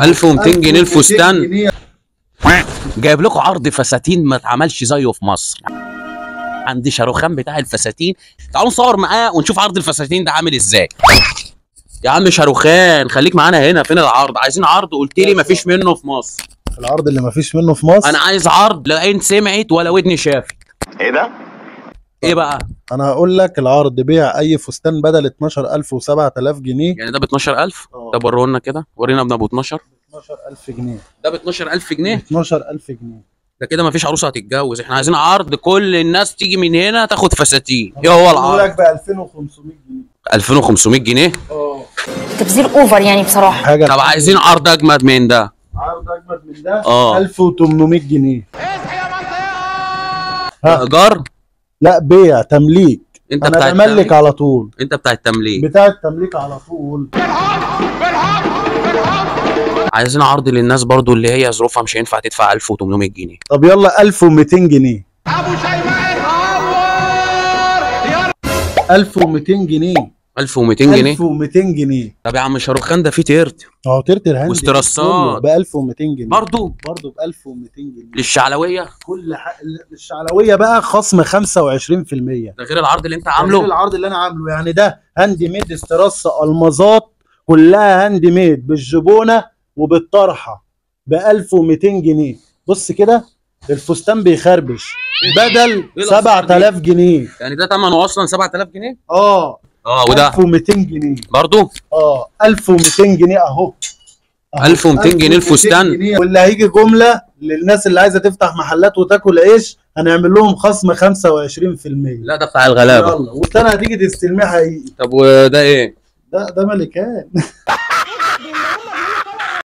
1200 جنيه الفستان. جايب لكم عرض فساتين ما اتعملش زيه في مصر. عند شاروخان بتاع الفساتين، تعالوا نصور معاه ونشوف عرض الفساتين ده عامل ازاي. يا عم شاروخان خليك معانا هنا، فين العرض؟ عايزين عرض، قلت لي مفيش منه في مصر. العرض اللي مفيش منه في مصر؟ انا عايز عرض لا عين سمعت ولا ودني شافت. ايه ده؟ ايه بقى؟ انا هقول لك العرض بيع اي فستان بدل 12000 و7000 جنيه. يعني ده ب 12000؟ طب ورونا كده، ورينا ابن ابو 12. 12000 جنيه. ده ب 12000 جنيه؟ 12000 جنيه. ده كده مفيش عروسه هتتجوز، احنا عايزين عرض كل الناس تيجي من هنا تاخد فساتين. ايه هو العرض؟ بقول لك ب 2500 جنيه. 2500 جنيه؟ تبذير over يعني بصراحة. حاجة. طب عايزين عرض اجمد من ده. عرض اجمد من ده؟ 1800 جنيه. اصحي يا منطقة. ايجار؟ لا بيع تمليك. انت انا بتاع بملك على طول. انت بتاع التمليك. بتاع التمليك على طول. عايزين عرض للناس برضو اللي هي ظروفها مش هينفع تدفع 1800 جنيه. طب يلا 1200 جنيه. ابو شيماء اتعور. 1200 جنيه. 1200 جنيه. 1200 جنيه. طب يا عم شاروخان ده فيه تيرت. اه تيرت ال hand واسترسات ب 1200 جنيه. برضه ب 1200 جنيه. للشعلويه؟ كل الشعلويه بقى خصم 25%. ده غير العرض اللي انت عامله؟ غير العرض اللي انا عامله، يعني ده hand made استرس المازات كلها hand made بالجبونه وبالطرحه ب 1200 جنيه. بص كده الفستان بيخربش بدل 7000 جنيه. يعني ده ثمنه اصلا 7000 جنيه؟ اه وده 1200 جنيه برضه؟ 1200 جنيه اهو. 1200 جنيه الفستان. واللي هيجي جملة للناس اللي عايزه تفتح محلات وتاكل عيش هنعمل لهم خصم 25%. لا ده بتاع الغلابة. يلا والتاني هتيجي تستلميه حقيقي. طب وده ايه؟ ده ملكان.